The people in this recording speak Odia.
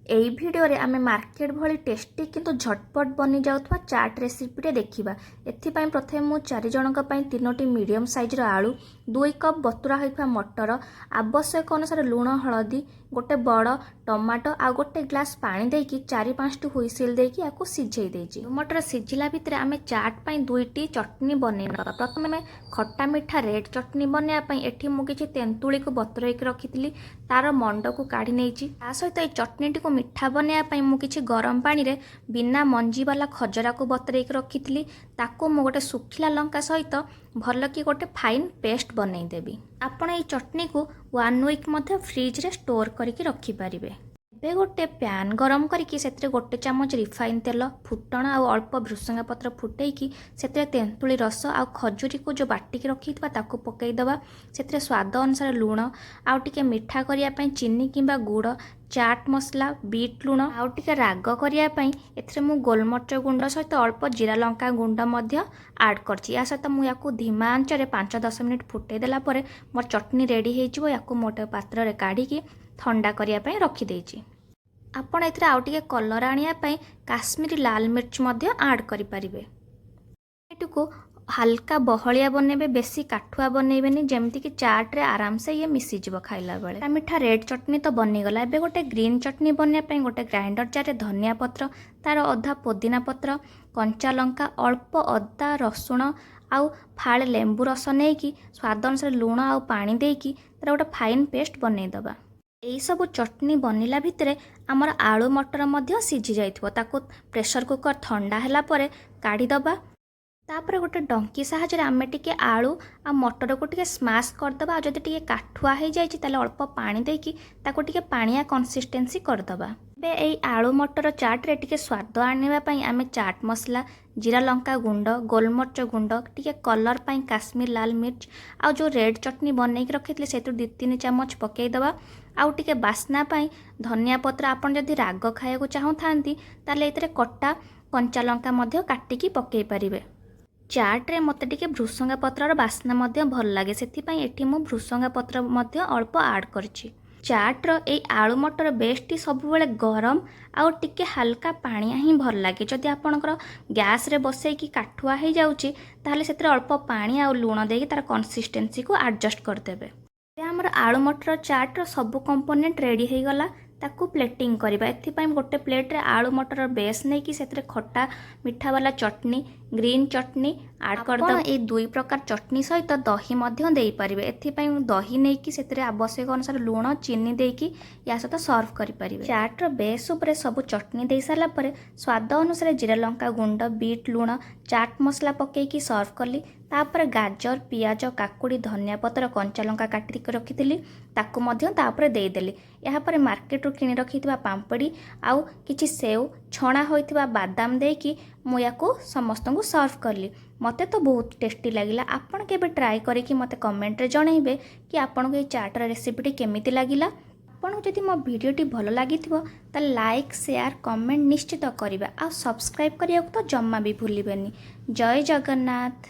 ଏଇ ଭିଡ଼ିଓରେ ଆମେ ମାର୍କେଟ ଭଳି ଟେଷ୍ଟି କିନ୍ତୁ ଝଟପଟ ବନିଯାଉଥିବା ଚାଟ୍ ରେସିପିଟେ ଦେଖିବା। ଏଥିପାଇଁ ପ୍ରଥମେ ମୁଁ ଚାରି ଜଣଙ୍କ ପାଇଁ ତିନୋଟି ମିଡ଼ିୟମ୍ ସାଇଜ୍ର ଆଳୁ, 2 କପ୍ ବତୁରା ହୋଇଥିବା ମଟର, ଆବଶ୍ୟକ ଅନୁସାରେ ଲୁଣ, ହଳଦୀ, ଗୋଟେ ବଡ଼ ଟମାଟୋ ଆଉ ଗୋଟେ ଗ୍ଲାସ୍ ପାଣି ଦେଇକି ଚାରି ପାଞ୍ଚଟି ହୁଇସିଲ୍ ଦେଇକି ୟାକୁ ସିଝେଇ ଦେଇଛି। ମଟର ସିଝିଲା ଭିତରେ ଆମେ ଚାଟ୍ ପାଇଁ ଦୁଇଟି ଚଟଣି ବନେଇ ନେବା। ପ୍ରଥମେ ଆମେ ଖଟା ମିଠା ରେଡ୍ ଚଟଣି ବନେଇବା ପାଇଁ ଏଠି ମୁଁ କିଛି ତେନ୍ତୁଳିକୁ ବତୁରେଇକି ରଖିଥିଲି, ତାର ମଣ୍ଡକୁ କାଢ଼ି ନେଇଛି। ତା ସହିତ ଏଇ ଚଟଣିଟିକୁ ମିଠା ବନେଇବା ପାଇଁ ମୁଁ କିଛି ଗରମ ପାଣିରେ ବିନା ମଞ୍ଜିବାଲା ଖଜରାକୁ ବତୁରେଇକି ରଖିଥିଲି। ତାକୁ ମୁଁ ଗୋଟେ ଶୁଖିଲା ଲଙ୍କା ସହିତ ଭଲକି ଗୋଟେ ଫାଇନ୍ ପେଷ୍ଟ ବନେଇଦେବି। ଆପଣ ଏଇ ଚଟଣିକୁ ୱାନ୍ ୱିକ୍ ମଧ୍ୟ ଫ୍ରିଜରେ ଷ୍ଟୋର୍ କରିକି ରଖିପାରିବେ। ଏବେ ଗୋଟେ ପ୍ୟାନ୍ ଗରମ କରିକି ସେଥିରେ ଗୋଟେ ଚାମଚ ରିଫାଇନ୍ ତେଲ, ଫୁଟଣ ଆଉ ଅଳ୍ପ ଭୃସଙ୍ଗା ପତ୍ର ଫୁଟେଇକି ସେଥିରେ ତେନ୍ତୁଳି ରସ ଆଉ ଖଜୁରୀକୁ ଯେଉଁ ବାଟିକି ରଖିଥିବା, ତାକୁ ପକାଇଦେବା। ସେଥିରେ ସ୍ୱାଦ ଅନୁସାରେ ଲୁଣ ଆଉ ଟିକେ ମିଠା କରିବା ପାଇଁ ଚିନି କିମ୍ବା ଗୁଡ଼, ଚାଟ୍ ମସଲା, ବିଟ୍ ଲୁଣ ଆଉ ଟିକେ ରାଗ କରିବା ପାଇଁ ଏଥିରେ ମୁଁ ଗୋଲମରିଚ ଗୁଣ୍ଡ ସହିତ ଅଳ୍ପ ଜିରା ଲଙ୍କା ଗୁଣ୍ଡ ମଧ୍ୟ ଆଡ଼୍ କରିଛି। ୟା ସହିତ ମୁଁ ୟାକୁ ଧୀମା ଆଞ୍ଚରେ 5-10 ମିନିଟ୍ ଫୁଟେଇ ଦେଲା ପରେ ମୋର ଚଟଣି ରେଡ଼ି ହେଇଯିବ। ୟାକୁ ମୁଁ ଗୋଟେ ପାତ୍ରରେ କାଢ଼ିକି ଥଣ୍ଡା କରିବା ପାଇଁ ରଖିଦେଇଛି। ଆପଣ ଏଥିରେ ଆଉ ଟିକେ କଲର୍ ଆଣିବା ପାଇଁ କାଶ୍ମୀରୀ ଲାଲ ମିର୍ଚ୍ଚ ମଧ୍ୟ ଆଡ଼୍ କରିପାରିବେ। ଏଟିକୁ ହାଲକା ବହଳିଆ ବନେଇବେ, ବେଶୀ କାଠୁଆ ବନେଇବେନି, ଯେମିତିକି ଚାଟ୍ରେ ଆରାମସେ ଇଏ ମିଶିଯିବ ଖାଇଲା ବେଳେ। ମିଠା ରେଡ୍ ଚଟଣି ତ ବନିଗଲା। ଏବେ ଗୋଟେ ଗ୍ରୀନ୍ ଚଟଣି ବନେଇବା ପାଇଁ ଗୋଟେ ଗ୍ରାଇଣ୍ଡର ଜାରରେ ଧନିଆ ପତ୍ର, ତାର ଅଧା ପୋଦିନା ପତ୍ର, କଞ୍ଚା ଲଙ୍କା, ଅଳ୍ପ ଅଦା, ରସୁଣ ଆଉ ଫାଳେ ଲେମ୍ବୁ ରସ ନେଇକି ସ୍ୱାଦ ଅନୁସାରେ ଲୁଣ ଆଉ ପାଣି ଦେଇକି ତାର ଗୋଟେ ଫାଇନ୍ ପେଷ୍ଟ ବନେଇଦେବା। ଏଇସବୁ ଚଟଣି ବନିଲା ଭିତରେ ଆମର ଆଳୁ ମଟର ମଧ୍ୟ ସିଝି ଯାଇଥିବ। ତାକୁ ପ୍ରେସର କୁକର ଥଣ୍ଡା ହେଲା ପରେ କାଢ଼ିଦେବା। ତାପରେ ଗୋଟେ ଡଙ୍କି ସାହାଯ୍ୟରେ ଆମେ ଟିକେ ଆଳୁ ଆଉ ମଟରକୁ ଟିକେ ସ୍ମାସ୍ କରିଦେବା। ଆଉ ଯଦି ଟିକେ କାଠୁଆ ହେଇଯାଇଛି, ତାହେଲେ ଅଳ୍ପ ପାଣି ଦେଇକି ତାକୁ ଟିକେ ପାଣିଆ କନସିଷ୍ଟେନ୍ସି କରିଦେବା। ଏବେ ଏଇ ଆଳୁ ମଟର ଚାଟ୍ରେ ଟିକେ ସ୍ୱାଦ ଆଣିବା ପାଇଁ ଆମେ ଚାଟ୍ ମସଲା, ଜିରା ଲଙ୍କା ଗୁଣ୍ଡ, ଗୋଲମରିଚ ଗୁଣ୍ଡ, ଟିକେ କଲର୍ ପାଇଁ କାଶ୍ମୀର ଲାଲ ମିର୍ଚ୍ଚ ଆଉ ଯେଉଁ ରେଡ୍ ଚଟଣି ବନେଇକି ରଖିଥିଲେ, ସେଥିରୁ 2-3 ଚାମଚ ପକାଇଦେବା। ଆଉ ଟିକେ ବାସ୍ନା ପାଇଁ ଧନିଆ ପତ୍ର। ଆପଣ ଯଦି ରାଗ ଖାଇବାକୁ ଚାହୁଁଥାନ୍ତି, ତାହେଲେ ଏଥିରେ କଟା କଞ୍ଚା ଲଙ୍କା ମଧ୍ୟ କାଟିକି ପକାଇ ପାରିବେ। ଚାଟ୍ରେ ମୋତେ ଟିକେ ଭୃସଙ୍ଗା ପତ୍ରର ବାସ୍ନା ମଧ୍ୟ ଭଲ ଲାଗେ, ସେଥିପାଇଁ ଏଠି ମୁଁ ଭୃସଙ୍ଗା ପତ୍ର ମଧ୍ୟ ଅଳ୍ପ ଆଡ଼୍ କରିଛି। ଚାଟ୍ର ଏଇ ଆଳୁ ମଟର ବେସ୍ଟି ସବୁବେଳେ ଗରମ ଆଉ ଟିକେ ହାଲକା ପାଣିଆ ହିଁ ଭଲ ଲାଗେ। ଯଦି ଆପଣଙ୍କର ଗ୍ୟାସ୍ରେ ବସେଇକି କାଠୁଆ ହେଇଯାଉଛି, ତାହେଲେ ସେଥିରେ ଅଳ୍ପ ପାଣି ଆଉ ଲୁଣ ଦେଇକି ତାର କନସିଷ୍ଟେନ୍ସିକୁ ଆଡ଼ଜଷ୍ଟ କରିଦେବେ। ଏବେ ଆମର ଆଳୁ ମଟର ଚାଟ୍ର ସବୁ କମ୍ପୋନେଣ୍ଟ ରେଡ଼ି ହେଇଗଲା। ତାକୁ ପ୍ଲେଟିଂ କରିବା। ଏଥିପାଇଁ ଗୋଟେ ପ୍ଲେଟ୍ରେ ଆଳୁ ମଟର ବେସ୍ ନେଇକି ସେଥିରେ ଖଟା ମିଠାବାଲା ଚଟଣି, ଗ୍ରୀନ୍ ଚଟଣି ଆଡ଼୍ କରିଦେବା। ଏଇ ଦୁଇ ପ୍ରକାର ଚଟଣି ସହିତ ଦହି ମଧ୍ୟ ଦେଇପାରିବେ। ଏଥିପାଇଁ ଦହି ନେଇକି ସେଥିରେ ଆବଶ୍ୟକ ଅନୁସାରେ ଲୁଣ, ଚିନି ଦେଇକି ୟା ସହିତ ସର୍ଭ କରିପାରିବେ। ଚାଟ୍ର ବେସ୍ ଉପରେ ସବୁ ଚଟଣି ଦେଇସାରିଲା ପରେ ସ୍ୱାଦ ଅନୁସାରେ ଜିରା ଲଙ୍କା ଗୁଣ୍ଡ, ବିଟ୍ ଲୁଣ, ଚାଟ୍ ମସଲା ପକାଇକି ସର୍ଭ କଲି। ତାପରେ ଗାଜର, ପିଆଜ, କାକୁଡ଼ି, ଧନିଆ ପତ୍ର, କଞ୍ଚା ଲଙ୍କା କାଟିକି ରଖିଥିଲି, ତାକୁ ମଧ୍ୟ ତାପରେ ଦେଇଦେଲି। ଏହାପରେ ମାର୍କେଟରୁ କିଣି ରଖିଥିବା ପାମ୍ପଡ଼ି ଆଉ କିଛି ସେଉ, ଛଣା ହୋଇଥିବା ବାଦାମ ଦେଇକି ମୁଁ ୟାକୁ ସମସ୍ତଙ୍କୁ ସର୍ଭ କଲି। ମୋତେ ତ ବହୁତ ଟେଷ୍ଟି ଲାଗିଲା। ଆପଣ କେବେ ଟ୍ରାଏ କରିକି ମୋତେ କମେଣ୍ଟରେ ଜଣାଇବେ କି ଆପଣଙ୍କୁ ଏଇ ଚାଟ୍ର ରେସିପିଟି କେମିତି ଲାଗିଲା। ଆପଣଙ୍କୁ ଯଦି ମୋ ଭିଡ଼ିଓଟି ଭଲ ଲାଗିଥିବ, ତାହେଲେ ଲାଇକ୍, ସେୟାର, କମେଣ୍ଟ ନିଶ୍ଚିତ କରିବେ ଆଉ ସବସ୍କ୍ରାଇବ୍ କରିବାକୁ ତ ଜମା ବି ଭୁଲିବେନି। ଜୟ ଜଗନ୍ନାଥ।